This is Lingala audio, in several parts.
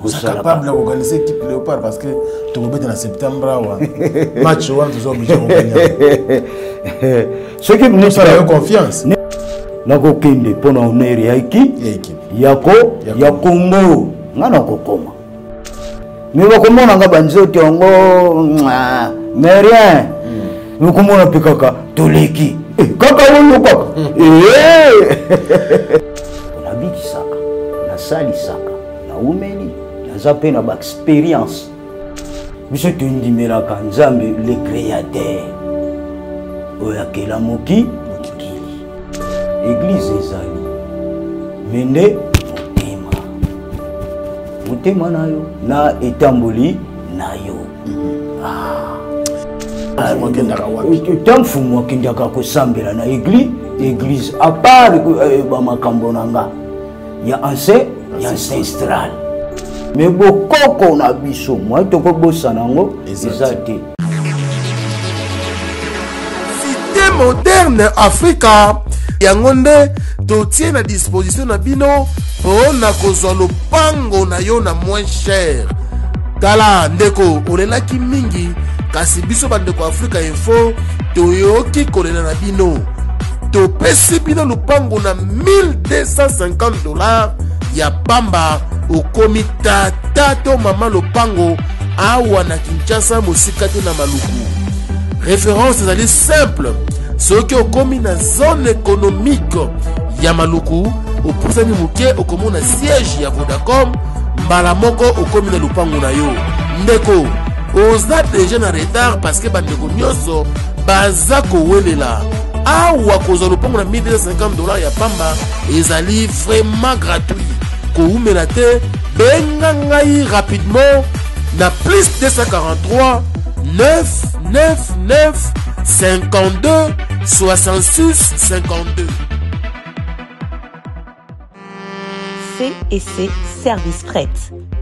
Oza capable ya koorganiser équipe Léopard parce que tokobeta na septembre awa match wana toza oblige kogagner. Soki tosala yo confiance. Nakokende mpo na honneur ya équipe yako ya Congo, nga nakokoma me bakomona nga banzoto yango, mais rien. Okomona mpe kaka toleki kaka oyo kaka nabikisaka, nasalisaka, naumeli, naza mpe na baexpérience. Biso tondimelaka Nzambe le créateur oyo akela moki mokili. Église ezali me nde motema, motema na yo na etamboli na yo. Ta mfumu akendaka kosambela na église, église à part bamakambo na nga ya ancien, ya ancestral, me bokoko na biso mwa tokobosana yango eza te. Cité Moderne Afrika yango nde totie na disposition na bino mpo na kozwa lopango na yo na moins cher. Tala ndeko, olelaki mingi, kasi biso bandeko Afrika Info toyoki kolela na bino. Topesi bino lopango na 1250 $ ya pamba. Okomi tata to mama lopango awa na Kinshasa, mosika te na Maluku. Référence ezali simple: soki okomi na zone économique ya Maluku, opusani moke, okomona siège ya Vodacom, mbala moko okomi na lopango na yo. Ndeko, oza déjà na retard parce que bandeko nyonso baza kowelela awa. Kozwa lopango na 1250 $ ya pamba ezali vraiment gratuit. Kowumela te, benga ngai rapidement na plus 243 9 9 9 52 66 52. C et C Service Fret.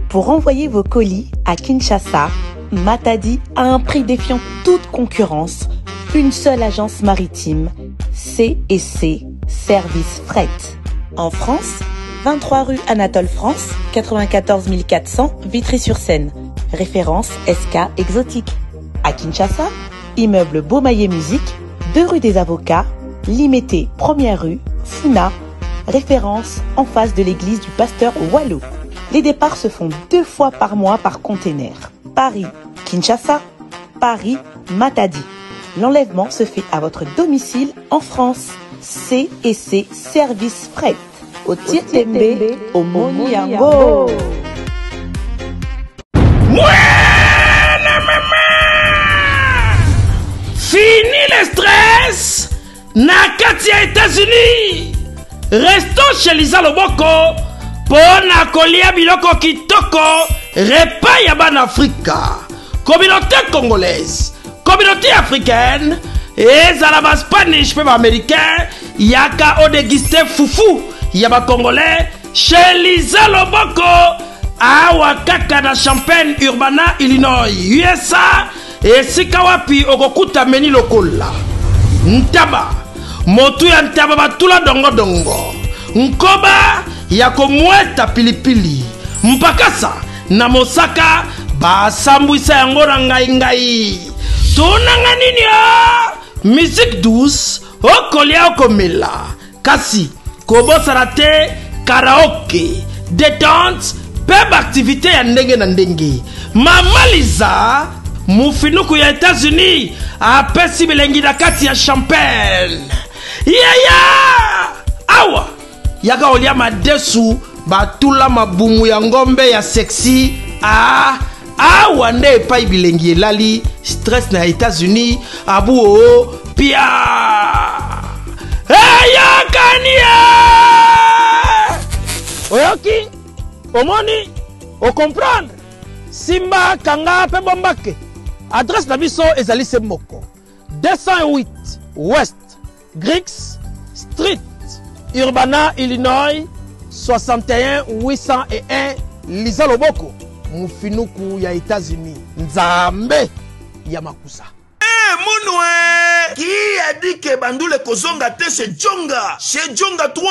Pour envoyer vos colis à Kinshasa, Matadi à un prix défiant toute concurrence, une seule agence maritime, C et C Service Fret. En France, 23 rue Anatole France, 94 400 Vitry-sur-Seine. Référence SK Exotique. À Kinshasa, immeuble Beaumaillé Musique, 2 rue des Avocats, Limété, première rue, Funa, référence en face de l'église du pasteur Wallo. Les départs se font deux fois par mois par container. Paris, Kinshasa, Paris, Matadi. L'enlèvement se fait à votre domicile en France. C et C Service Fret. Au Tirtembe, au Moniango. Fini le stress na kati ya États-Unis. Resto chez Liza Loboko mpo na kolia biloko kitoko, repas ya bana Afrika, communauté congolaise, communauté africaine, ezala baspanish mpe baaméricain, yaka odéguster fufu ya bacongolais chez Liza Loboko, awa kaka na Champaign Urbana, Illinois, USA, esika wapi okokuta meni lokola ntaba, motu ya ntaba batula dongodongo, nkoba ya komweta pilipili, mpakasa na mosaka basambwisa yango na ngai-ngai. Tunanga nini o musique douce, okolia, okomela, kasi kobosana te karaoke, détente mpe baaktivité ya ndenge na ndenge. Mama Liza mufinuku ya États-Unis apesi bilengi na kati ya Champaign. Yaya, awa yaka olia madesu batula mabumu ya ngombe ya sexy. Ah, awa nde epai bilengi elali. Stress na États-Unis abu oo pia eyakani ye. Oyoki, omoni, ocomprendre, simba, kanga mpe bombake. Adresse na biso ezali se moko: 208 West Griggs Street, Urbana, Illinois 61 801. Liza Loboko, mofinuku ya États-Unis, Nzambe ya makusa. Hey, Kiamunwe Qui a dit que bandule kozonga te chez Djonga? Chez Djonga 3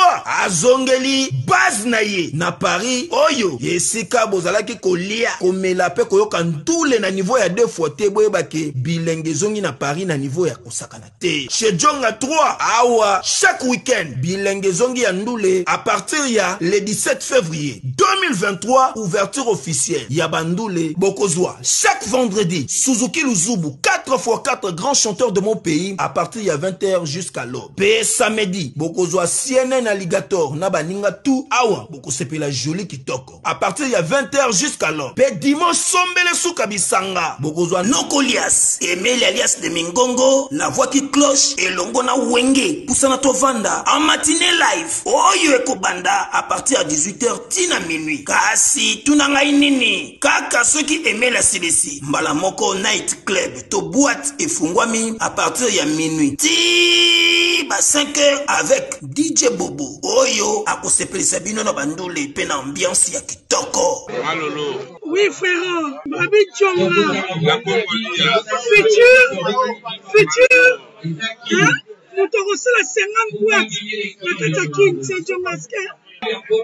azongeli base na ye na Paris oyo esika bozalaki kolia, komela pe koyoka ndule na niveau ya deux fois te. Boyeba ke bilenge ezongi na Paris na niveau ya kosakana te. Chez Djonga 3 awa chaque week-end bilenge ezongi ya ndule à partir ya le 17 février 2023, ouverture officielle ya bandule. Bokozwa chaque vendredi Suzuki Luzubu 4x4 grand chanteur de mon pays à partir ya 20h jusqu'à l'aube. Pe samedi bokozwa CNN Alligator na baninga tout awa bokosepela joli kitoko à partir ya 20h jusqu'à l'aube. Pe dimanche sombele suka bisanga bokozwa Nokolias Emeli alias de Mingongo la voix qui cloche elongo na Wenge pusana tovanda en matinée live oyo ekobanda à partir ya 18h ti na minuit. Kasi tuna ngai nini kaka soki Emeli asilisi mbala moko night club to boîte efungwami à partir ya minuit ti ba 5h avec DJ Bobo oyo akosepelisa bino na bandule pe na ambiance ya kitoko. Malolo. Oui frère, Babi Djonga. Futur, futur, hein? Moto akosala 50 boîte na kati ya Kin, c'est Djonga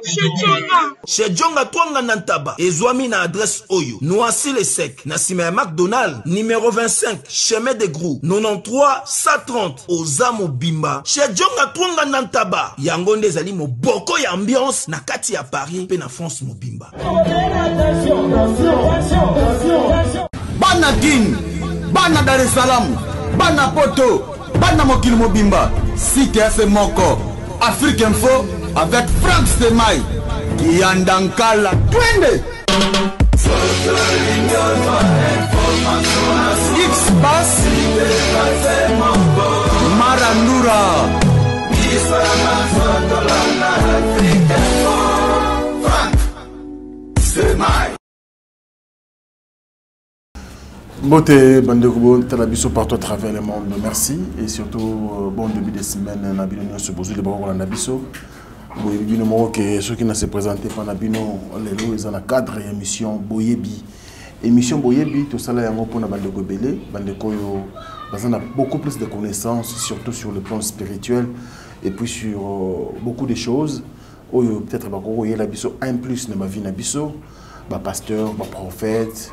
Chez Djonga. Chez Djonga Twanga na Ntaba ezwami na adresse oyo Noisy le Sec na sima ya McDonald numéro 25 chemin de Grou 93 130 oza mobimba. Chez Djonga Twanga na Ntaba yango nde ezali moboko ya ambiance na kati ya Paris pe na France mobimba. Bana Kin, bana Dar es Salaam, bana Poto, bana mokili mobimba, site ya se moko, Afrique Info avec Franck Stemay, Kiyanda Nkala, twende! X-Bass, Marandura. Mbote bandeko botala biso partout à travers le monde, merci et surtout bon début de semaine na bino nyonso bozwi liboko kolanda biso. Boyebi bino moko ke soki na se présente mpa na bino lelo eza na cadre ya émission Boyebi. Émission Boyebi tosala yango mpona bandeko ebele, bandeko oyo baza na beaucoup plus de connaissances surtout sur le plan spirituel et puis sur beaucoup de choses oyo peut-être bakoki koyela biso un plus na ba vie na biso, ba pasteur, ba prophète,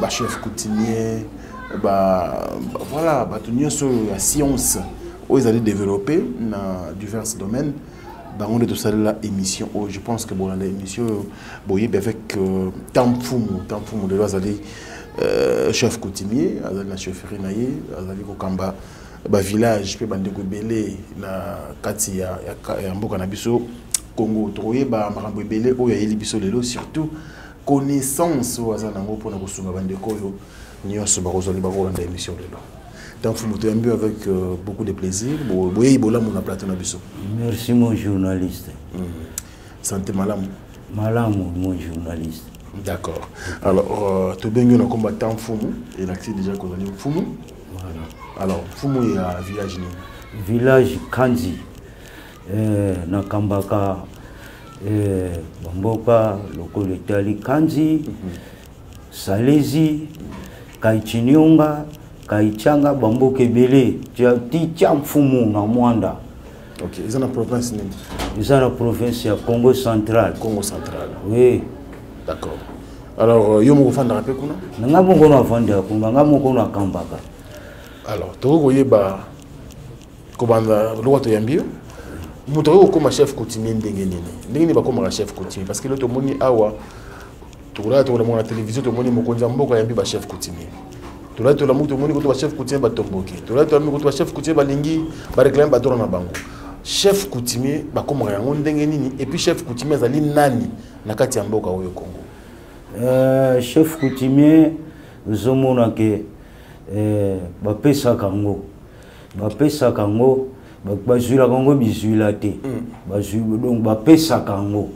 ba chef coutumier, ba, voilà, bato nyonso oyo ya science oyo ezali développé na divers domaines, bango nde tosalela émission oyo. Je pense que bolanda émission oyo boyebi avec Tamfumu. Tamfumu lelo azali chef coutumier, azali na chefferie na ye, azali kokamba ba village pe bandeko ebele na kati ya mboka na biso Congo. Tokoyeba makambo ebele oyo ayeli biso lelo, surtout connaissance oyo aza nango mpona kosunga bandeko oyo nyonso bakozwa libaku kolanda émission lelo. Tamfumu, toyambi avec beaucoup de plaisir. Boyeyi bolamu na plateau na biso. Merci mon journaliste. Santé malamu. Malamu mon journaliste. D'accord. Alors tobengi na komba Tamfumu, elakisi déjà kozali mfumu. Voilà. Alors mfumu ya village nini? Village Kanzi. Nakambaka bamboka lokola etali Kanzi, Salezi, Kaichinyonga, Kaichanga, bamboka ebele ti tia mfumu na Mwanda. Ok, eza na province nini? Eza na province ya Congo central. Congo central. Oui. D'accord. Alors yo moko ofandaka mpe kuna? Na nga moko nafandaka kuna, nga moko nakambaka. Alors tokoki koyeba kobanda lokola toyambi yo, moto akoki kokóma chef coutumier ndenge nini? Ndenge nini bakomaka chef coutumier? Parce que lelo tomoni awa, tokolala tokolamona na télévision, tomoni mokonzi ya mboka ayambi ba chef coutumier. Tolali tolamuki tomoni koto ba chef coutumier batomboki. Tolali tolamuki koto ba chef coutumier balingi baréclame badroit na bango. Chef coutumier bakomaka yango ndenge nini? Et puis chef coutumier azali nani na kati ya mboka oyo Congo? Chef coutumier ozomona ke bapesaka yango, bapesaka yango, bazwilaka yango bizwila te. Bazwi, donc bapesaka yango.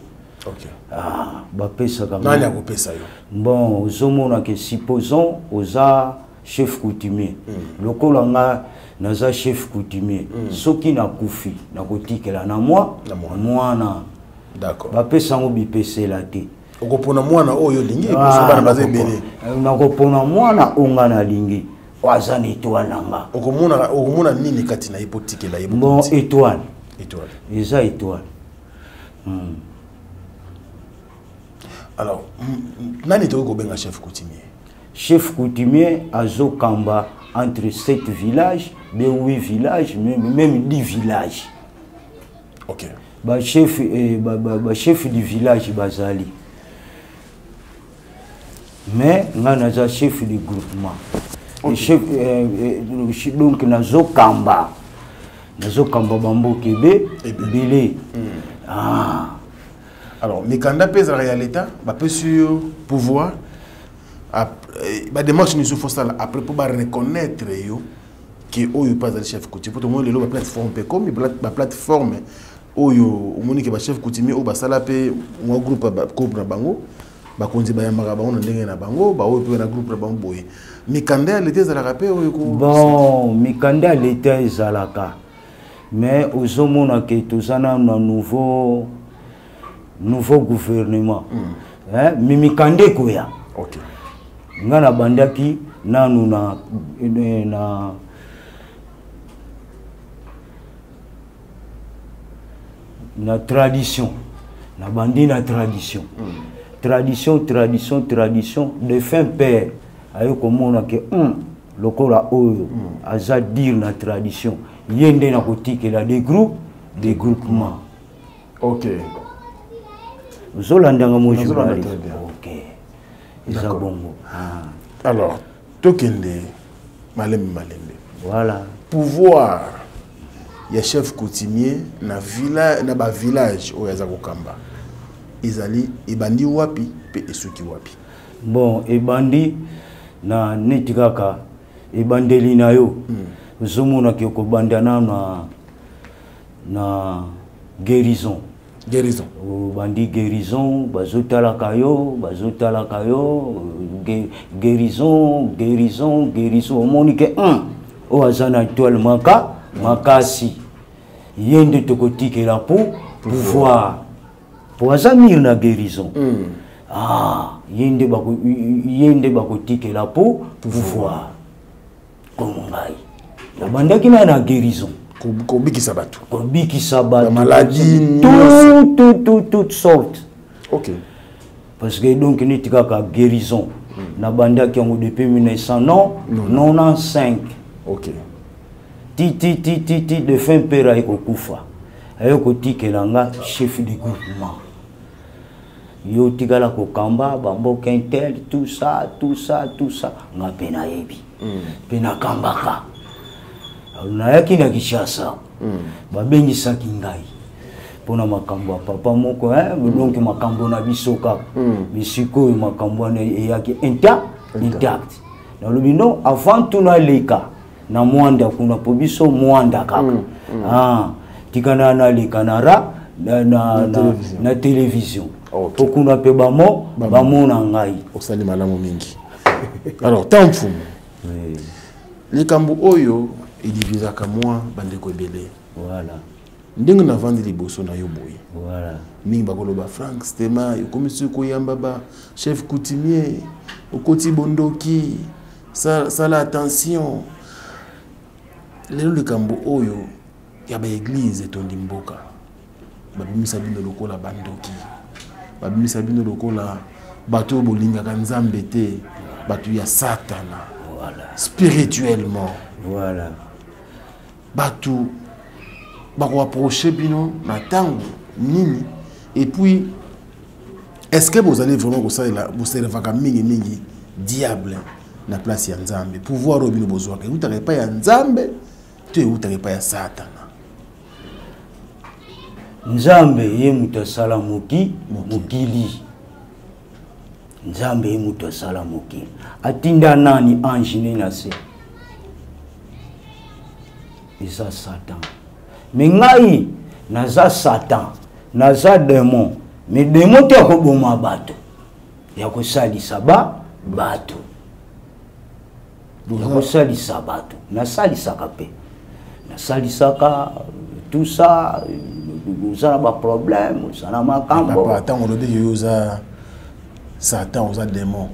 Ok. Ah, bapesaka yango. Nani akopesa yo? Bon, ozomona ke supposons oza chef coutumier. Lokola nga naza chef coutumier. Soki nakufi, nakotikela na mwa, Na mwana. mwana. D'accord. Bapesa yango bipesela te. Okopona mwana oyo olingi, Ah, poso bana baza ebele. Nakopona mwana oyo nga nalingi. Oyo aza na étoile na nga. Okomona, okomona nini kati na ye mpo otikela ye? Bon, étoile. Étoile. Eza étoile. Alors, nani tokoki kobenga chef coutumier? Chef coutumier azokamba entre 7 villages, be 8 villages, même, même 10 villages. Ok. Ba chef, eh, ba, ba, ba chef du village bazali. Mais nga naza chef du groupement. Ok. Chef, eh, eh, donc nazokamba. Nazokamba bamboka ebe, ebele. Ah. Alors, mikanda mpe ezalaka ya l'État, bapesi yo pouvoir, badémarche nyonso fosala après mpo bareconnaître yo ke oyo mpe azali chef coutumier. Mpo tomoni lelo baplateforme mpe ekomi baplateforme oyo omoni ke bachef coutumier oyo basala mpe mwa groupe groupe na bango, bakonzi bayambaka bango na ndenge na bango, baoyo mpe na groupe na bango boye. Mikanda ya leta ezalaka mpe oyo? Bon, mikanda ya leta ezalaka, mais ozomona ke toza nanu na nouveau gouvernement. Eh, mais mikanda ekoya. Ok. Nga nabandaki nanu na na tradition, nabandi na tradition. Tradition, tradition, tradition. Défunt père aye komona ke lokola oyo aza dire na tradition, ye nde nakotikela des groupes, des groupements. Ok. Ozolandanga mo Nazolanda journaliste? très bien. Ok, eza D'accord. bongo. Ah. Alors, tokende malembe malembe. Voilà. Pouvoir ya chef coutumier na villa, na ba village oyo aza kokamba, ezali ebandi wapi pe esuki wapi? Bon, ebandi na neti kaka ebandeli na yo. Ozomona ke okobanda nano na guérison. Guérison. Obandi guérison, bazotalaka yo, bazotalaka yo, guérison, guérison, guérison. Omoni ke oyo aza na étoile maka makasi, ye nde tokotikela po pouvoir, po aza mire na guérison. Ah, ye nde bakotikela po pouvoir. Comme ngai nabandaki na guérison. Kobikisa bato. Kobikisa bato. Ba maladie Tout, nyonso. tout, tout, toutes sortes. Ok. Parce que donc neti kaka guérison. Nabandaki yango depuis 1995. Ok. Ti, ti, ti, ti, ti, défunt père aye kokufa. Aye kotikela nga chef de groupement. Yo tikala kokamba bamboka intel, tout ça, tout ça, tout ça. Nga pe nayebi. Pe nakambaka. Alors, nayaki na Kinshasa. Babengisaki ngai mpona makambo ya papa moko, hein? Donc makambo na biso kaka. Mais sikoyo makambo wana eyaki intact. Nalobi non, avant tout naleka na mwanda kuna, po biso mwanda kaka. Ah, tika na naleka na ra, na, na, Na na, télévision. na télévision. Ok. Po kuna pe Bamo. bamona ngai. Osali malamu mingi. Alors, tant mfumu. Oui. Likambo oyo edivisaka mwa bandeko ebele. Voilà. Ndenge navandi liboso na yo boye. Voilà. Mingi bakoloba Frank Stema, okomi soki koyamba ba chef coutumier, okoti bondoki, sala attention. Lelo likambo oyo ya ba église etondi mboka. Babimisa bino lokola bandoki. Babimisa bino lokola bato oyo bolingaka Nzambe te, bato ya Satana. Voilà. Spirituellement. Voilà. Bato bakoapprocher bino na ntango nini? Et puis est-ce que vous allez vraiment kosalela, boservaka mingi mingi diable na place ya Nzambe? Pouvoir oyo bino bozwaka eutaka epai ya Nzambe to eutaka epai ya Satana? Nzambe ye moto asala mokili. Nzambe ye moto asala mokili. Atinda nani ange ne na se? Eza Satan. Mais ngai naza Satan, naza démon. Mais démon te akoboma bato, ya kosalisa ba bato. Ya kosalisa bato. Nasalisaka pe. Nasalisaka tout ça, oza na ba problème, oza na makambo. Papa, ntango olobi yo oza Satan, oza démon.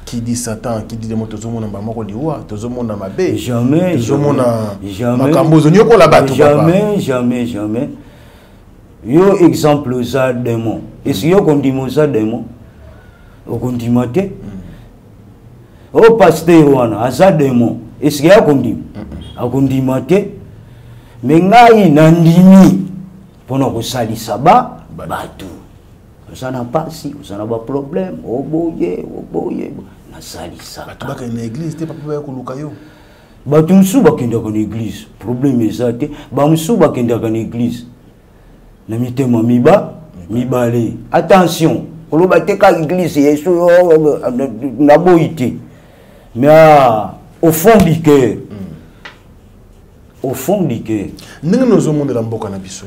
Qui dit Satan, qui dit démon, tozomona mbala moko liwa, tozomona mabe. Jamais, tozomona jamais. Makambo ozonyokola bato. Jamais, jamais, jamais. Yo exemple oza démon. Est-ce yo kondima oza démon? Okondima te? O pasteur wana aza démon. Est-ce que akondima? Akondima te. Mais ngai nandimi mpona kosalisa ba bato. Oza na mpasi, oza na baproblème, oboye, oboye, nasalisaka. Bato bakende na église te, papa, baya koluka yo. Bato mosusu bakendaka na église, problème eza te. Bamosusu bakendaka na église na mitema miba mibale. Attention, koloba te ka église Yesu naboyi te, mais ah, au fond du cœur, au fond du cœur. Ndenge nozomonela mboka na biso,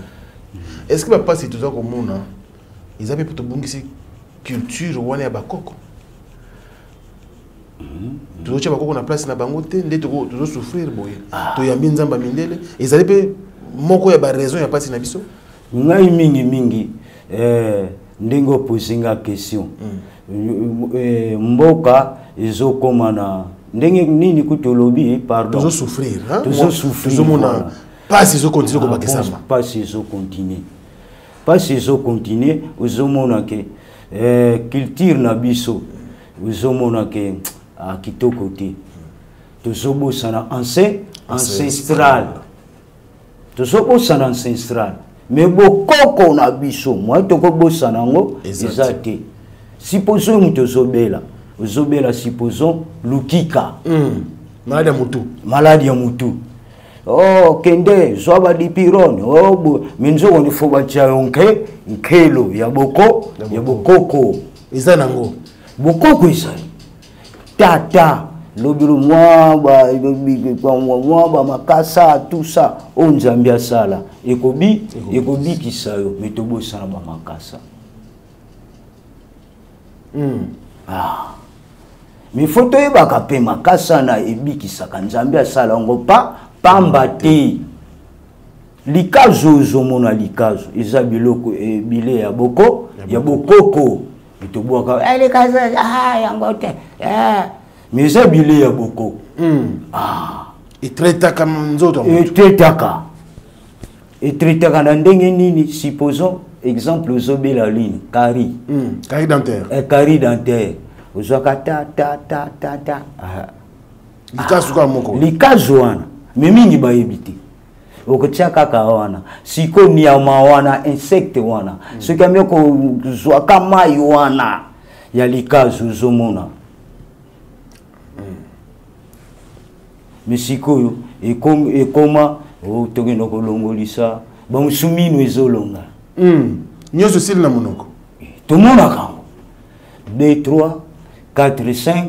est ce que bapasi toza komona eza mpe po tobungisi culture wana ya bakoko? Tozotia bakoko na place na bango te, nde tozosouffrir boye. Toyambi nzambe ya mindele, ezali mpe moko ya baraison ya mpasi na biso. Ngai mingi mingi, ndenge opose nga question, mboka ezokóma na ndenge nini? Kutu olobi, pardon. Tozosouffrir. Tozosouffrir. Tozomona mpasi ezokontinue kobakisama. Mpasi ezokontinue, mpasi ezokontinue. Ozomona ke culture na biso, ozomona ke ah, kitoko te. Tozobosana ancestral, tozobosana ancestral, mais bokoko na biso mwa tokobosana yango eza te. Supposons moto ozobela, ozobela supposons lukika. Maladi ya motu. Maladi ya motu. Oh, kende zwa badipirone. Oh, mais nzoko ni fo batia yo nke nkelo ya boko ya bokoko. Eza nango. Bokoko ezali tata lobilo mwa mwa bamakasa, tout ça oyo Nzambe asala ekobi ekobikisa yo, mais tobosana bamakasa. Ah. Mais fo toyebaka mpe makasa na ebikisaka. Nzambe asala yango pa pamba te. Likazu, ozomona likazu eza biloko bile ya boko ya bokoko. Tobwaka likazu, ah, yango te, mais eza bile ya bokoko. Ah. Etraitaka nzoto. Etraitaka, etraitaka na ndenge nini? Supposons exemple, ozobela lini? Carie. Carie dentaire. Carie dentaire, ozwaka ta ta ta ta ta. Ah. Likazu kaka moko. Likazu wana, mais mingi bayebi te. Okotia kaka wana siko nyama wana, insecte wana, soki ami kozwaka mai wana ya likazu, ozomona. Mais sikoyo ekoma tokenda kolongolisa bamosu mino ezolonga. Nyonso esili na monoko. Tomonaka yango 2, 3, 4, 5,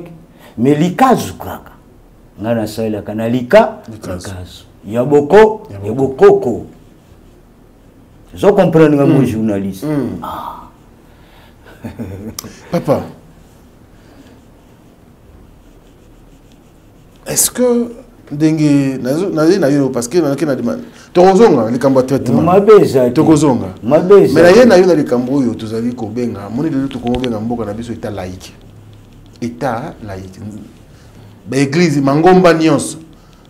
mais likazu kaka ngai nasalelaka na likazu ya boko ya bokoko. Ozo comprendre nga mo journaliste? Ah. Papa, est-ce que ndenge naye na yo, parce que nake na tokozonga likambo ya traitement. Mabe eza te. Tokozonga. Mabe eza mais naye na yo na likambo oyo tozali kobenga, moni lelo tokomobenga mboka na biso état laïque. État laïque, baeglise, mangomba nyonso,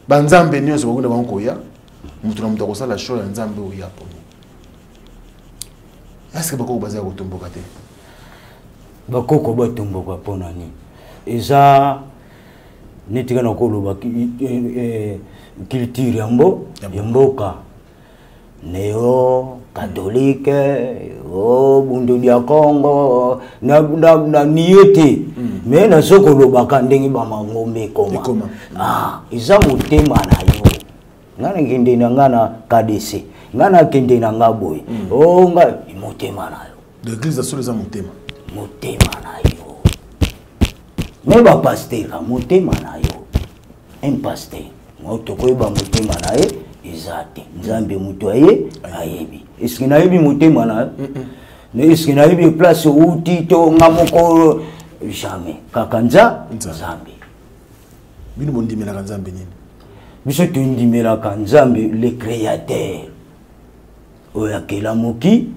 banzambe nyonso bakunda bango koya, moto na moto akosala show ya nzambe oyo ya poni. Est ce que bakoko bazali kotomboka te? Bakoko batomboka mpona nini? Eza neti kaka nakoloba culture ya mboka neo catholique o bundu ya Congo na nie te. Mais nazo kolobaka ndenge bamangombe ekoma. Ah, eza motema na yo. Nga nakende na nga na KDC, nga nakende na nga boye. O nga motema na yo. L'église ya solo eza motema. Motema na yo. Mais bapasteur, motema na yo, un pasteur mo tokoyeba motema na ye eza te. Nzambe moto aye ayebi. Eske nayebi motema na yo? Eske nayebi place outi to nga moko? Jamais. Kaka Nzambe. Bino bondimelaka nzambe nini? Biso tondimelaka Nzambe le créateur oyo akela mokili.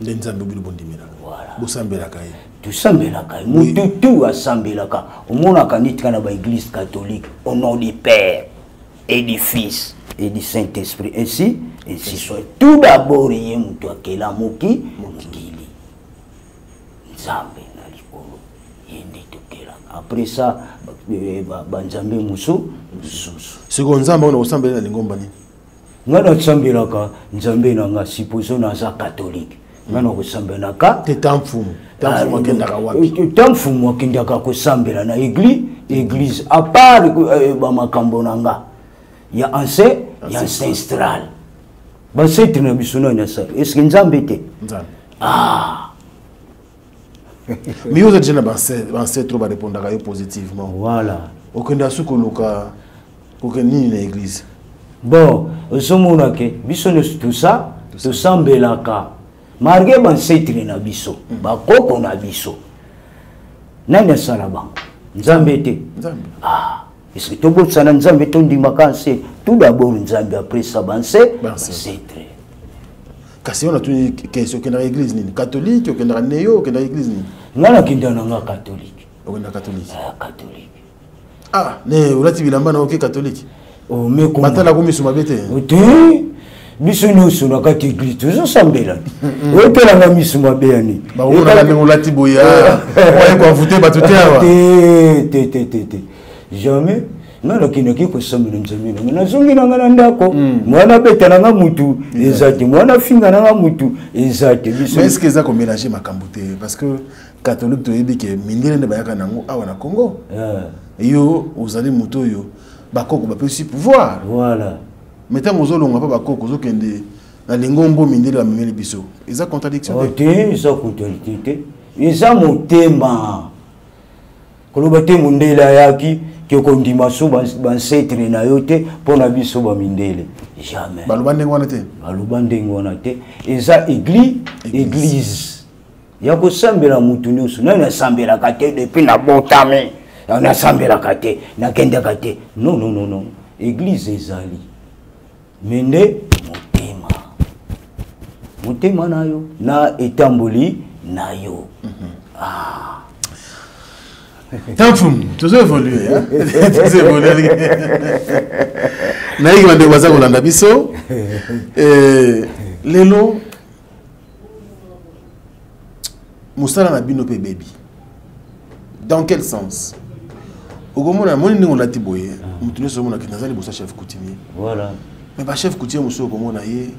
Nde Nzambe bino bondimelaka. Voilà. Bosambelaka ye. Tosambelaka ye. Motu tu asambelaka. Omonaka neti kaka na baeglise catholique, au nom du Père et du Fils et du Saint-Esprit, ainsi ainsi soit. Tout d'abord ye motu akela moki mokili. Nzambe na likolo ye nde tokelaka. Après ça banzambe mosusu mosusu. Sikoyo Nzambe wana osambela na lingomba nini? Nga nasambelaka Nzambe na nga, supposons naza catholique, nga nakosambelaka te. Ta mfumu, ta mfumu akendaka wapi? Ta mfumu akendaka kosambela na église, église à part bamakambo na nga ya ancien, ya ancestral, basetre na biso. Nani asali? Est ce que Nzambe te? Nzambe. Ah. Mais yo oza déjà na baancêtre oyo barépondaka yo positivement. Voilà. Okendaka soki koluka kokende nini na église? Bon, ozomona ke biso nyonso tout ça tosambelaka malgré bansetre na biso, bakoko na biso. Nani asala bango? Nzambe te? Nzambe. Ah, est-ce que tobosana Nzambe? Tondimaka nse tout d'abord Nzambe, après ça banse bansetre. Kasi yo natuni question, okendaka église nini? Catholique, okendaka neyo, okendaka église nini? Nga nakendaka na nga catholique. Okendaka catholique? Ah, catholique. Ah, ne olati bilamba na oke catholique. Oh, mais comment? Batalaka miso mabe te? Te, biso nyonso na kati église tozosambela. Oyokelanga miso mabe ya nini? Bakomonaka ndenge olati boye, oye koavute bato te awa. Te, te, te, te, te, jamais. Nga nakendaki kosambela Nzambe nanga, nazongi nanga na ndako. Mwana abeta nanga mutu eza te, mwana afinga nanga mutu eza te. Biso Mais est ce que eza komélange makambo te? Parce que catholique, toyebi ke mindele nde bayaka nango awa na Congo. Yo ozali moto oyo bakoko bapesi pouvoir. Voilà. Mais ntango ozolongwa mpa bakoko, ozokende na lingombo mindele bamemeli biso, eza contradiction te? Te, eza contradiction te, eza motema. Koloba te mondele ayaki ke kondima so bansetre na yo te mpo na biso bamindele, jamais. Baloba ndenge wana te? Baloba ndenge wana te. Eza église, église ya kosambela mutu nyonso. Nani asambelaka te? Depuis nabotami nasambelaka te, nakendaka te. Non, non, non, non, église ezali me nde motema, motema na yo na etamboli na yo. Ah. Tamfum, tozo évoluer, tozo évoluer. Nayiki bandeko baza kolanda biso lelo, mosala na bino mpe ebebi dans quel sens? Okomona moni ndenge olati boye, moto nyonso omonaki naza liboso ya chef coutumier. Voilà. Mais bachef coutumier mosusu okomona ye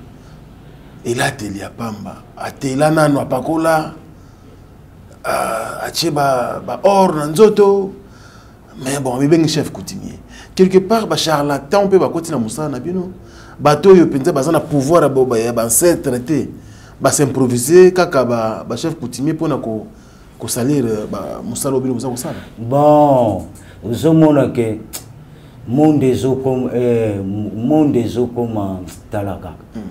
elateli ya pamba, atela nano, apakola, atie baor na nzoto, mais bon, mibengi chef coutumier. Quelque part bacharlatan mpe bakoti na mosala na bino. Bato oyo mpenza baza na pouvoir ya bancêtre te, basimprovise kaka bachef coutumier mpona kosalir mosala oyo bino boza kosala. Bon, ozomona ke monde ezokoma, monde ezokoma. Tala kaka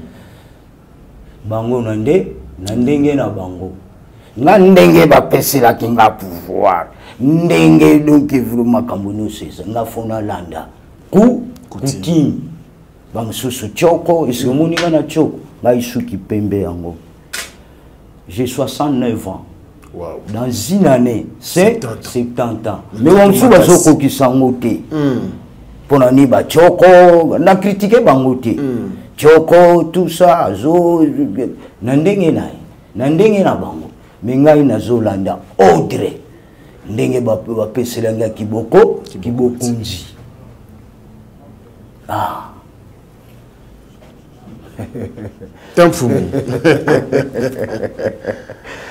bango na nde na ndenge na bango, nga ndenge bapeselaki nga pouvoir, ndenge donc vraiment makambo nyonso eza nga fo nalanda ku coutume. Bamosusu tioko esi omoni nga na tioko, ngai suki pembe yango. J'ai 69 ans. Wow. Dans une année, c'est 70 70 ans. Mais bamosusu bazokokisa yango te. Mpo na nini? Batioko na kritike bango te. Tioko, tout ça, azo na ndenge na ye, na ndenge na bango. Me ngai nazolanda ordre ndenge bapesela ngai kiboko kibokonzi. Ah. Tamfumu,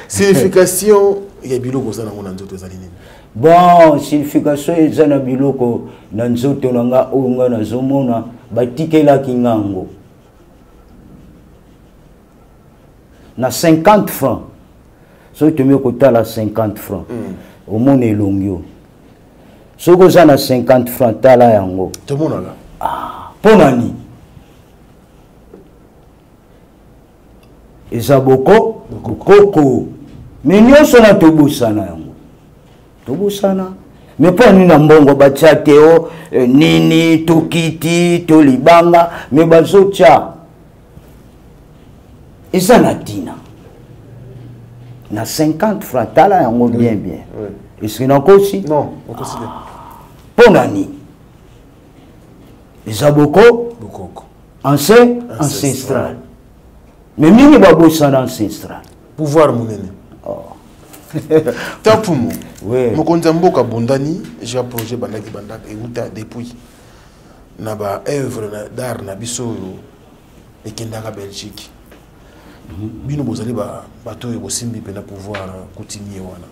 signification ya biloko oza nango na nzoto ezali nini? Bon, signification eza na biloko na nzoto na nga oyo nga nazomona batikelaki ngango na 50 francs. Soki tomi kotala 50 francs, omona elongi oyo. Soki oza na 50 francs, tala yango. Tomonaka. Ah, mpo na nini? Eza boko bokoko, me nyonso na tobosana yango, tobosana. Me mpo nini na mbongo batia te o nini to kiti to libanga? Me bazotia, eza na ntina. Na 50 francs, tala yango bien bien. Est-ce que nakosi? Non, okosi te. Mpo na nini? Eza boko bokoko ancestral. Mais mingi babosana ancestral. Pouvoir monene. Oh. Tafumu. Oui. Mokonzi ya mboka bondani ja projet bandaki bandaka euta depuis na ba œuvre d'art na biso oyo ekendaka Belgique. Bino bozali bato oyo bosimbi mpena pouvoir coutumier wana.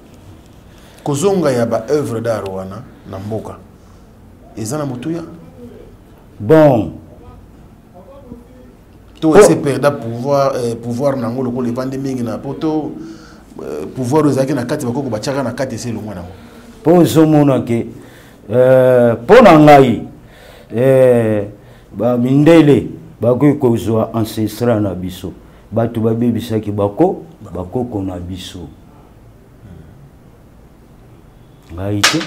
Kozonga ya ba œuvre d'art wana na mboka eza na motuya? Bon, to ese perda pouvoir, pouvoir nango lokola evandi mingi na poto, pouvoir oyo ezalaki na kati bakoko batiaka na kati ese elongwa nango. Mpo ozomona ke mpo na ngai bamindele bakoki kozwa ancestral na biso, bato babebisaki bakoko na biso. Ngai te,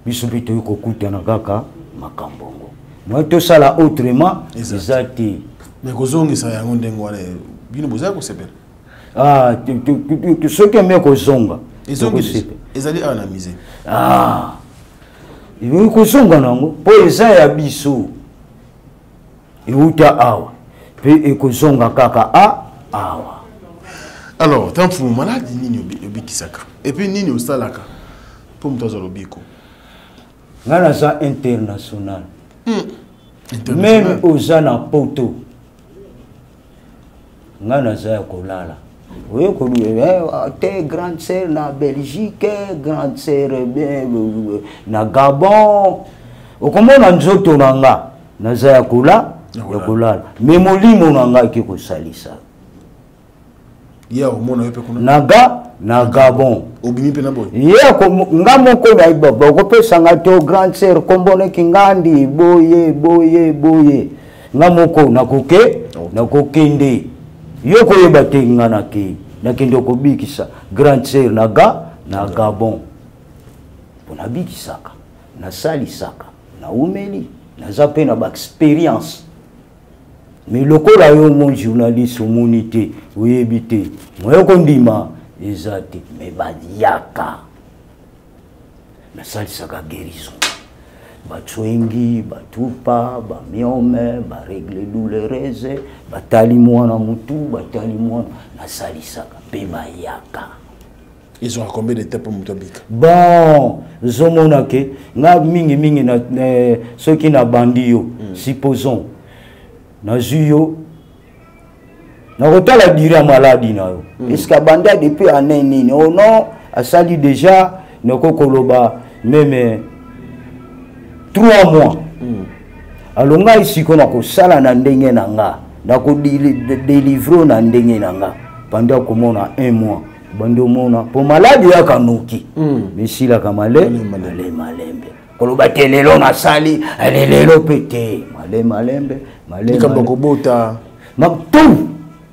biso mpe toyei kokutana kaka makambo yango, moi tosala autrement eza te. Mais kozongisa yango ndenge wana, bino bozali kosepela? Ah, soki eme kozonga ezali awa na musée. Ah, ekoki kozonga nango mpo eza ya biso, euta awa mpe ekozonga kaka awa. Alors Tamfumu, maladi nini obikisaka et puis nini osalaka mpo moto azwa lobiko? Ngai naza international. Même oza na poto, ngai naza ya kolala. Oye kolu te grande sœur na Belgique, grande sœur na Gabon, okomona nzoto na nga naza ya kola ya kolala, me molimo na nga eke kosalisa. Ye akomona yo mpe kuna na na Gabon. Obimi mpe na boye? Ye nga moko bakopesa nga to grande sœur kombo neki ngandi boye boye boye, nga moko nakoke nakokende, yo koyeba te nga nakei nakende kobikisa grande sœur na na Gabon. Mpo nabikisaka, nasalisaka, naumeli, naza mpe na baexpérience. Mais lokola yo mon journaliste omoni te, oyebi te, moye kondima eza te, mais bayaka nasalisaka guérison, batswengi, batupa, bamiome, baregle douloureuse, batali mwana mutu, batali mwana, nasalisaka mpe bayaka. Ezwaka combien de temps mpo moto abika? Bon, ozomona ke nga mingimingi soki nabandi yo, supposons nazwi yo, nakotala dure ya maladi na yo. Est-ce abanda depuis année nini? Oh non, asali déjà, nakoki koloba meme 3 mois. Alo ngai sikoyo nakosala na ndenge na nga, nakodelivre na ndenge na nga pendant komona 1 mois, bandi omona mpo maladi yaka noki, mesilaka male male malembe. Koloba te lelo nasali, ale lelo mpe te, male malembe. Likambo kobota tout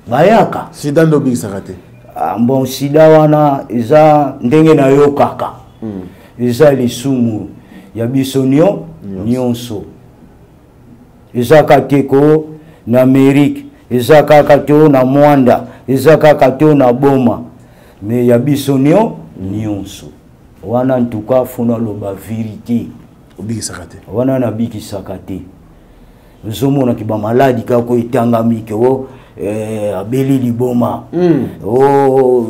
bayaka. Sida nde obikisaka te? Ah, bon, sida wana eza ndenge nayokaka, eza lisumu ya biso nyonso. Eza kaka te ko na Amérique, eza kaka te na Mwanda, eza kaka te na Boma, mais ya biso nyonso wana. En tout cas, funa loba vérité. Obikisaka te? Wana nabikisaka te. Ozomonaki bamaladi kaka etangami ke o abeli liboma, o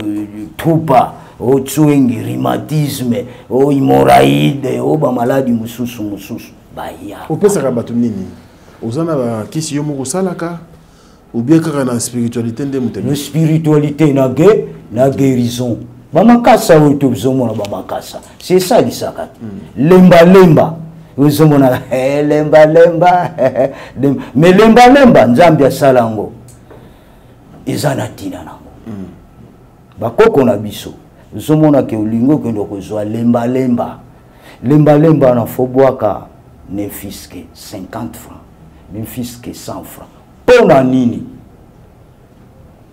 tupa, o tswengi, rhumatisme, o hémorroïde, o bamaladi mosusu mosusu, baya. Opesaka bato nini? Oza na bakisi yo moko osalaka ou bien kaka na spiritualité nde moto? Na spiritualité, na guérison. Bamakasa oyo tozomona, bamakasa si esalisaka te. Lembalemba ozomona, lembalemba, mais lembalemba Nzambe asala yango eza na ntina nango. Bakoko na biso, ozomona ke olingi okende kozwa lembalemba, lembalemba na fo bwaka ne fût-ce que 50 francs, ne fût-ce que 100 francs. Mpo na nini?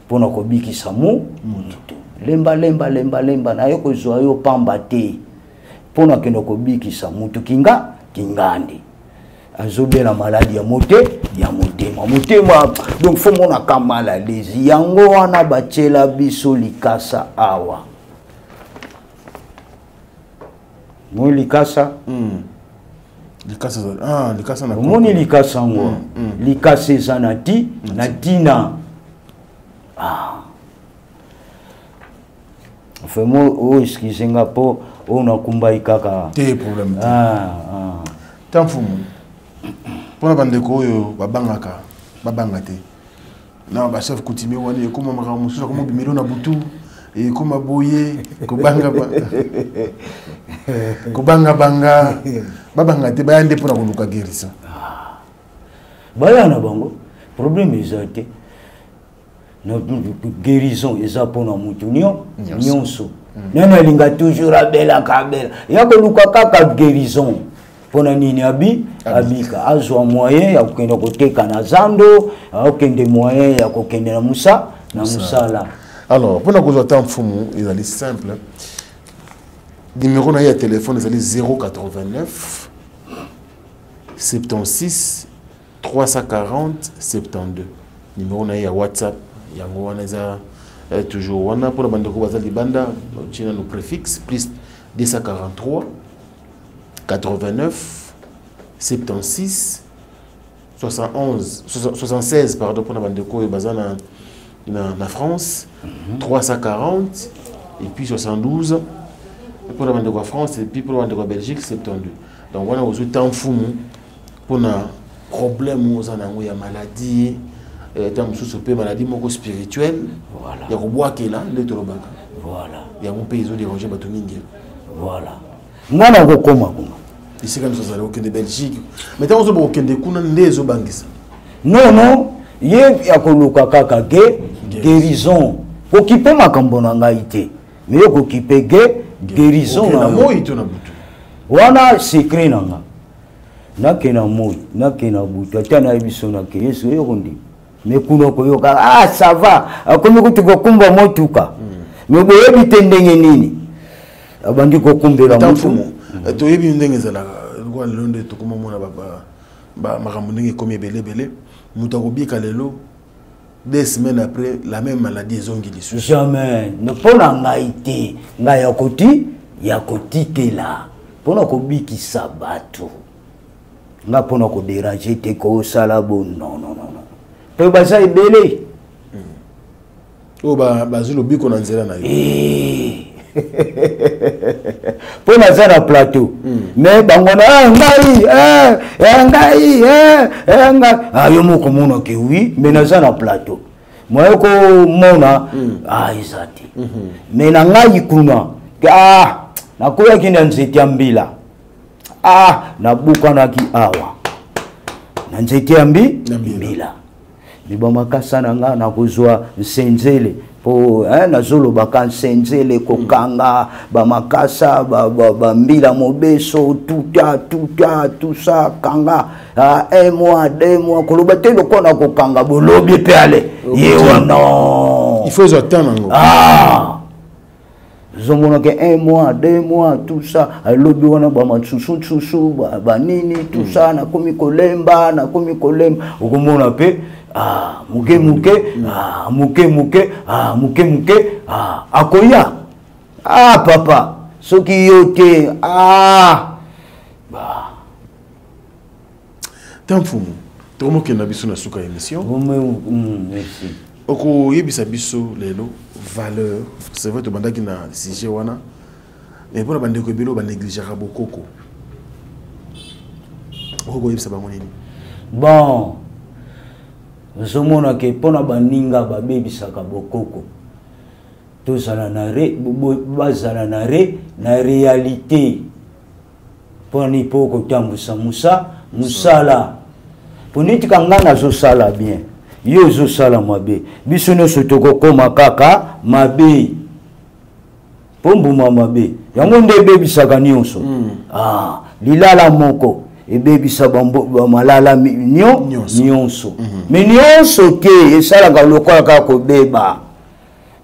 Mpona kobikisa mutu. Lembalemba, lembalemba naye kozwa yo pamba te, mpo na kende kobikisa mutu kinga kingandi azobela maladi ya mote Ya motema, motema. Donc fo monaka mal à l'aise. Yango wana batiela biso likasa awa. Moi likasa. Likasa, ah, likasa na Omoni likasa yango. Likasa eza na ti na ntina. Ah. Vraiment, oyo excuse nga mpo oyo nakumbai kaka. Te, problème te. Ah, ah. Ta mfumu, mpona bandeko oyo babangaka, babanga te na bachef coutumier wana, ekóma makambo mosusu, akoma bimelo na butu, ekóma boye, kobanga kobangabanga. Babanga te, baya nde mpona koluka guérison. Baya na bango, problème eza te. Na guérison eza mpona motu nyonso. Nani alinga toujours abelaka, abela, ya koluka kaka guérison mpona nini? Abi abika, azwa moyen ya kokende koteka na zando, akokende moyen ya kokende na musa na mosala. Alors, mpona kozwa ta mfumu ezali simple. Numéro na ye ya telefone ezali 089 76 340 72. Numéro na ye ya WhatsApp yango wana, eza toujours wana. Mpona bandeko baza libanda, otie nano préfixe plus 243 89 76 71 76, pardon. Mpona bandeko oyo baza na France, 340 et puis 72 mpona bandeko ya France, et puis mpona bandeko ya Belgique, 72. Donc wana ozwi ta mfumu mpona problème oyo oza na yango ya maladie, ta mosusu mpe maladie moko spirituelle ya kobwakela nde tolobaka. Yango mpe ezodéranger bato mingi. Voilà, nga na kokóma kuna. Esika nyonso azali kokende Belgique, mais ntango ozoba kokende kuna nde ezobangisa. Non, non, ye akoluka kaka ge guérison. Kokipe makambo na ngai te, mais yo kokipe ge guérison. Na moi to na butu? Wana secret na nga. Nake na moi, nake na butu, ata nayebi so nake yesu oyo kondima. Mais kuna koyoka: "Ah, ça va." Akomi kutu kokumba motuka, mais boyebi te ndenge nini abandi kokumbela motu. Toyebi ndenge ezalaka lokola lelo nde tokomomona makambo ndenge ekomi ebele ebele. Moto akobika lelo, 2 semaines après, la même maladie ezongi lisusu. Jamais, mpo na ngai te. Ngai yakoti ya kotikela mpona kobikisa bato, nga mpona kodéranger te, kosala bo, non, non, non, non, mpe baza ebele. Oyo bazwi lobiko na nzela na yo. Mpo naza na plateau, mais bango na ngai, ngai, ngai, yo moko mona ke oui, mais naza na plateau, moye komona eza te. Mais na ngai kuna, ah, nakoyaki na nzete ya mbila, ah, nabukanaki awa na nzete ya mbila, mais bamakasa na nga nakozwa nsenzele mpo nazolobaka nsenzele kokanga bamakasa bambila mobeso, tuta tuta tusa kanga, un mois, 2 mois, koloba te lokola na kokanga bolobi mpe ale ye wana. Il faut ezwa temps nango. Ah, ozomonaka un mois, 2 mois, tout ça, alobi wana bamatsusu banini, tout ça, nakomi kolemba, nakomi kolemba. Okomona mpe, ah, moke moke, ah, moke moke, ah, moke moke, ah, akoya: "Ah papa, soki yo te, ah, bah." Ta mfumu, tokomokenda biso na suka ya émission. Merci. Okoyebisa biso lelo valeur. C'est vrai, tobandaki na sujet wana, mais mpona bandeko ebele oyo banégligeaka bokoko, okokoyebisa bango nini? Bon, ozomona ke mpona baninga babebisaka bokoko, tozala na re, bazala na réalité. Mpona mpo kotambusa mosala, mpo netika ngai nazosala bien, yo ozosala mabe, biso nyonso tokokóma kaka mabe, mpo mbuma mabe yango nde ebebisaka nyonso. Ah, lilala moko ebebisa bamalala nyonso. Mais nyonso te esalaka lokola kaka kobeba,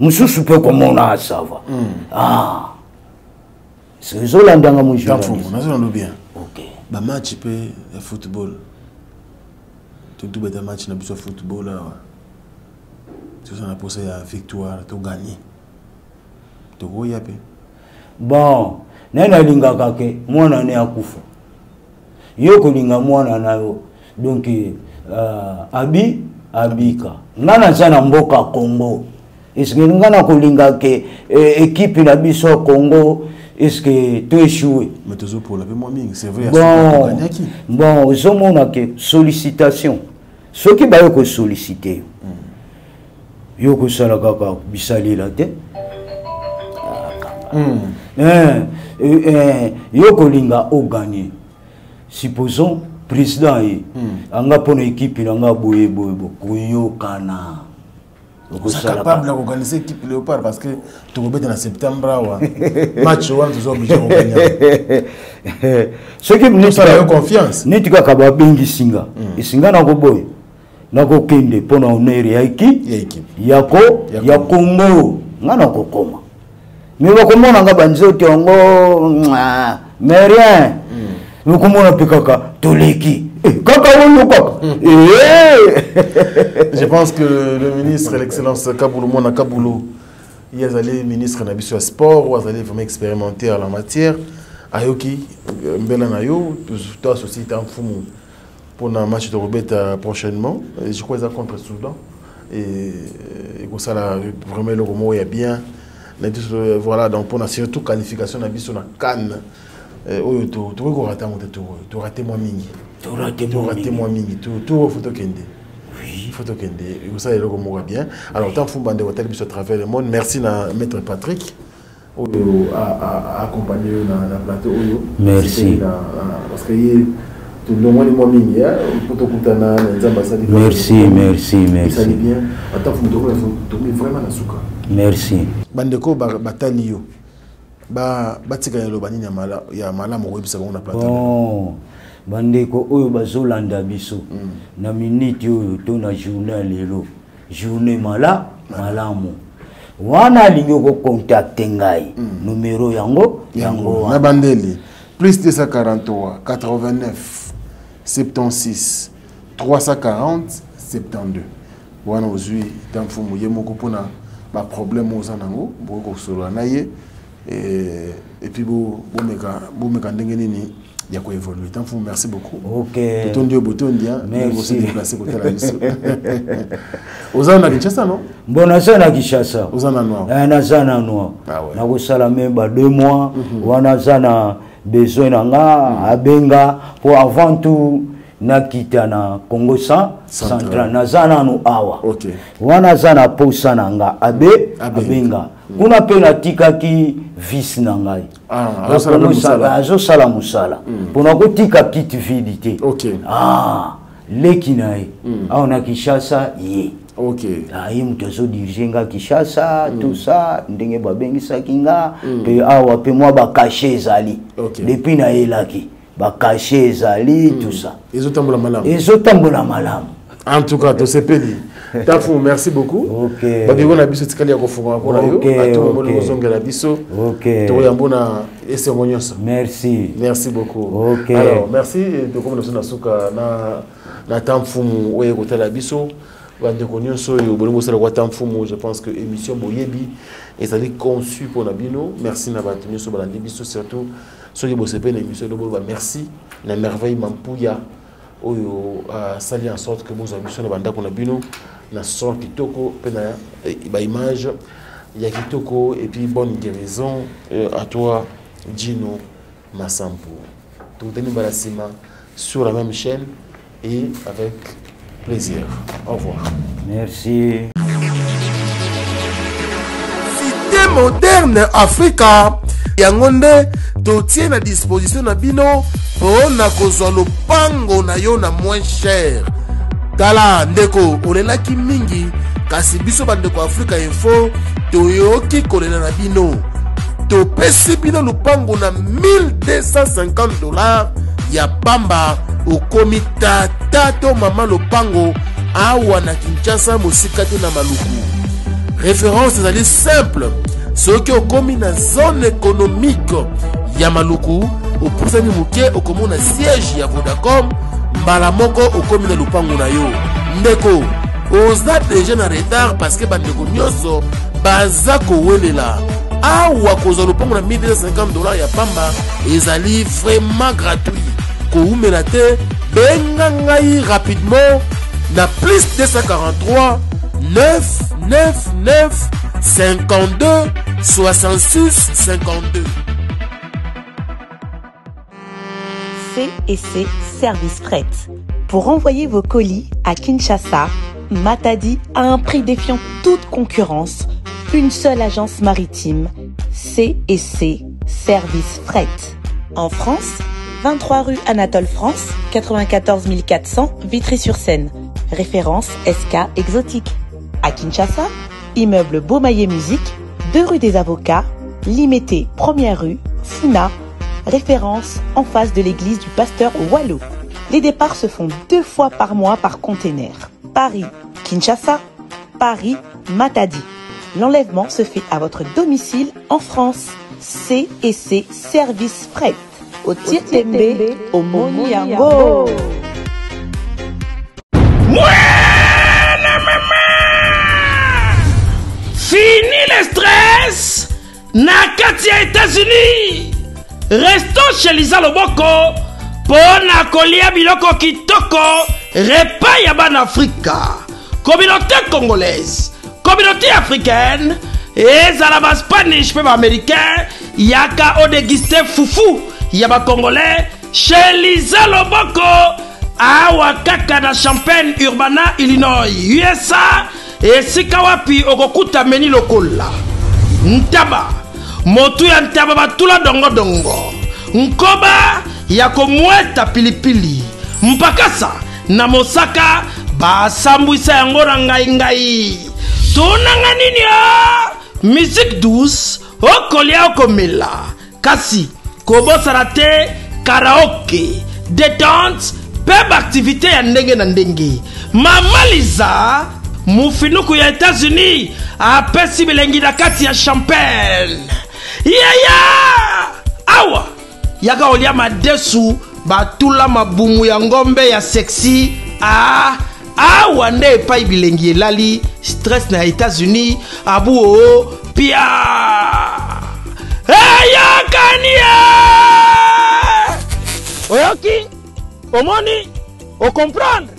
mosusu mpe komona ça va. Ah, ezolandanga. Mojournaliste, nazolanda bien. Bamatch mpe ya football. Tobeta match na biso ya football awa, toza na posa ya victoire, toganye, tokoya mpe. Bon, naye nalingaka ke mwana ne akufa, yo kolinga mwana na yo. Donc abi abika, nga naza na mboka Congo, eske nga na kolinga ke ekipe na biso ya Congo eske to échoué? Mais tozopola mpe mwa mingi, c'est vrai. Bon, bon, ozomona ke sollicitation, soki baye kosollicite yo, yo kosala kaka bisalela te. Yo kolinga oganye, supposons président ye anga mpona ekipe na nga boye boye, bokoyokana. Oza capable ya koorganiser équipe Léopard? Parce que tokobeta na septembre awa, match wana toza obligé kogagner. Soki tosala yo confiance. Neti kaka babengisi nga, esinga nakoboya, nakokende mpo na honneur ya équipe yako ya Congo. Nga nakokoma, me bakomona nga banzoto yango, mais rien. Okomona mpe kaka toleki kaka oyo kaka. Je pense que le ministre, l'excellence Kabulu Mwana Kabulu, ye azali ministre na biso ya sport oyo azali vraiment expérimenté à la matière, ayoki mbela na yo. To associe ta mfumu mpona match tokobeta prochainement, je crois eza contre Soudan, ekosala vraiment eloko moko ya bien na biso. Voilà, donc mpona surtout qualification na biso na CAN oyo, tokoki korate yango te. Torate mwa mingi, torate mwa mingi. Tour faut tokende, faut tokende, ekosala eloko moko ya bien. Alors tant mfumba, ndeko atali biso à travers le monde, merci na maître Patrick oyo accompagné yo na plateau oyo. Merci. Parce que ye tolongwani mwa mingi mpo tokutana na Nzambe asali. Merci, merci, merci. Esali bien. Ata mfumu, tokomi vraiment na suka. Merci. Bandeko batali yo, batika eloba nini ya malamu koyebisa bango na plateau? Bon, bandeko oyo bazolanda biso na minute oyo to na journée ya lelo, journée malamu wana, alingi okocontacte ngai, numero yango yango. Na bandeli: plus 243 89 76 340 72. Wana ozwi ta mfumu ye moko mpona baproblème oza nango, bokoki kosolola na ye et puis bomeka ndenge nini ya koévoluer. Ta mfumu, merci beaucoup. Ok. Totondi oyo botondi bose déplace kotala biso. Oza na Kinshasa, non? Bon, naza na Kinshasa. Oza na noir? Eh, naza na noir. Ah ouais. Nakosala me ba 2 mois wana, aza na besoin na nga, abenga, po avant tout nakita na Congo Central, naza nanu awa. Wana aza na posa na nga, abe abenga kuna mpe natikaki vice na ngai. Azosala mosala mpona kotika kiti vide te. Ah, leki na ye awa na Kinshasa ye. Ye moto azodirige nga Kinshasa, tout ça, ndenge babengisaki nga mpe awa mpe mwa bacachet ezali. Depuis nayelaki, bacachet ezali, tout ça. Ezotambola malamu. Ezotambola malamu. En tout cas tosepeli. Tafu, merci beaucoup. Babiro na biso etikali ya kofungama mpona yo. Atomomoni kozongela biso, tokoyambo na esengo nyonso. Merci. Merci beaucoup. Alors merci, tokomi na biso na suka na ta mfumu oyo ekotala biso. Bandeko nyonso oyo bolingi kosala kwa ta mfumu, je pense que émission boyebi ezali conçu mpona bino. Merci na bato nyonso balandi biso, surtout soki bosepeli na émission eloboloba. Merci na Merveille Mampuya oyo asali en sorte que bozwa biso na bandako na bino na son kitoko mpe na baimage ya kitoko. Et puis bonne guérison à toi, Gino Masampu. Tokutani mbala nsima sur la même chaîne et avec plaisir. Au revoir. Merci. Cité Moderne Afrika, yango nde totie na disposition na bino mpo na kozwa lopango na yo na moins cher. Tala ndeko, olelaki mingi, kasi biso bandeko Afrika Info toyoki kolela na bino. Topesi bino lopango na 1250 $ ya pamba. Okomi tata to mama lopango awa na Kinshasa, mosika te na Maluku. Référence ezali simple: soki okomi na zone économique ya Maluku, opusani moke, okomona siège ya Vodacom. Mbala moko okomi na lupango na yo. Ndeko, oza deja na retard parce que bandeko nyonso baza kowelela. Awa kozwa lopango na 1250 dollars ya pamba ezali vraiment gratuit. Kowumela te, benga ngai rapidement na plus 243 999 52 66 52. C et C Service Fret. Pour envoyer vos colis à Kinshasa, Matadi à un prix défiant toute concurrence, une seule agence maritime, C et C Service Fret. En France, 23 rue Anatole France, 94 400 Vitry-sur-Seine. Référence SK Exotique. À Kinshasa, immeuble Beaumaillé Musique, 2 rue des Avocats, Limété, première rue, Funa, référence en face de l'église du pasteur Wallo. Les départs se font deux fois par mois par container. Paris, Kinshasa, Paris, Matadi. L'enlèvement se fait à votre domicile en France. C et C Service Fret. Au Tirtembe, au Moniango. Fini le stress na kati ya États-Unis. Resto chez Lisa Loboko mpo na kolia biloko kitoko, repas ya bana Afrika, communauté congolaise, communauté africaine, ezala ba Spanish mpe ba américain, yaka odeguste fufu ya ba congolais chez Lisa Loboko awa kaka na Champaign Urbana, Illinois, USA, esika wapi okokuta meni lokola ntaba, motu ya ntaba batula dongodongo, nkoba ya komweta pilipili, mpakasa na mosaka basambwisa yango na ngai-ngai. Tunanga nini o musique douce, okolia okomela, kasi kobosana te karaoke, détente mpe baaktivite ya ndenge na ndenge. Mama Liza mufinuku ya États-Unis apesi bilengi na kati ya Champagne. Yaya awa yaka olia madesu batula mabumu ya ngombe ya sexy. Ah, awa nde epai bilengi elali stress na États-Unis abu oo pia eyakani oyoki omoni okomprendre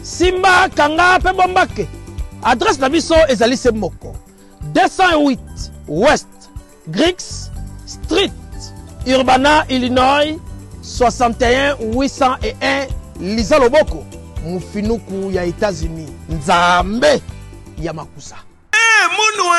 simba kanga mpe bombake. Adresse na biso ezali se moko 208 West Griggs Street, Urbana, Illinois 61 801. Liza Loboko mufinuku ya États-Unis, Nzambe ya makusa. Eh, munwe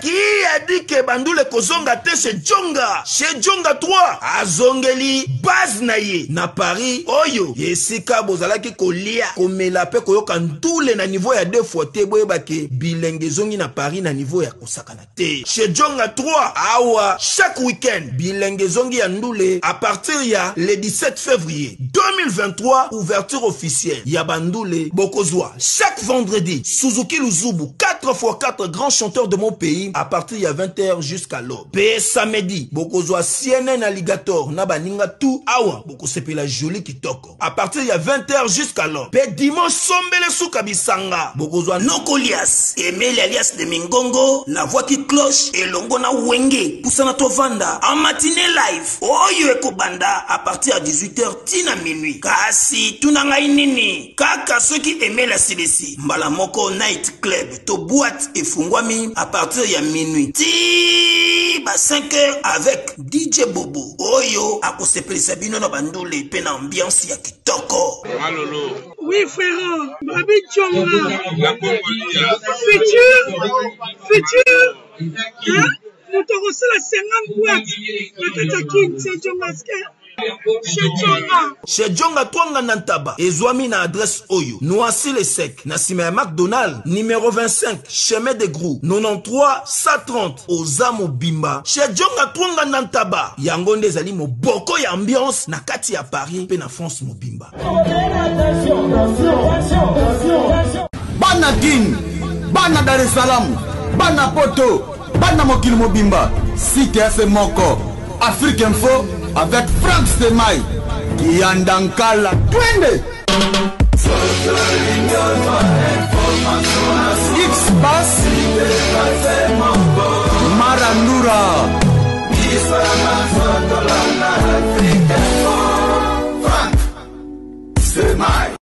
qui a dit que bandule kozonga te chez Djonga? Chez Djonga 3 azongeli base na ye na Paris, oyo esika bozalaki kolia, komela pe koyoka ndule na niveau ya 2 fois te. Boyeba ke bilenge ezongi na Paris na niveau ya kosakana te. Chez Djonga 3 awa chaque week-end bilenge ezongi ya ndule à partir ya le 17 février 2023, ouverture officielle ya bandule. Bokozwa chaque vendredi Suzuki Luzubu 4x4, grand chanteur de mon pays, à partir ya 20h jusqu'à l'aube. Pe samedi bokozwa CNN Alligator na baninga tout, awa bokosepela joli kitoko à partir ya 20h jusqu'à l'aube. Pe dimanche sombele suka bisanga bokozwa Nokolias Emeli alias de Mingongo, la voix qui cloche, elongo na Wenge pusana tovanda en matinée live oyo ekobanda à partir ya 18h tina minuit. Kasi tuna ngai nini, kaka soki Emeli asilisi mbala moko night club to boîte efungwami à partir ya minuit ti ba 5h avec DJ Bobo oyo akosepelisa bino na bandule pe na ambiance ya kitoko. Malolo. Oui frère, Babi Djonga. Futur, futur. Hein? Moto akosala 50 boîte na kati ya Kin, c'est Djonga Chez Djonga. Chez Djonga Twanga na Ntaba ezwami na adresse oyo: Noisy le Sec, na nsima ya McDonald, numéro 25, chemin de Grou, 93 130. Oza mobimba Chez Djonga Twanga na Ntaba, yango nde ezali moboko ya ambiance na kati ya Paris mpe na France mobimba. Bana Kin, bana Dar es Salaam, bana Poto, bana mokili mobimba, site ya se moko, Afrique Info avec Frank Stemay. Kiandankala twende X-Bass Marandura Frank Semai.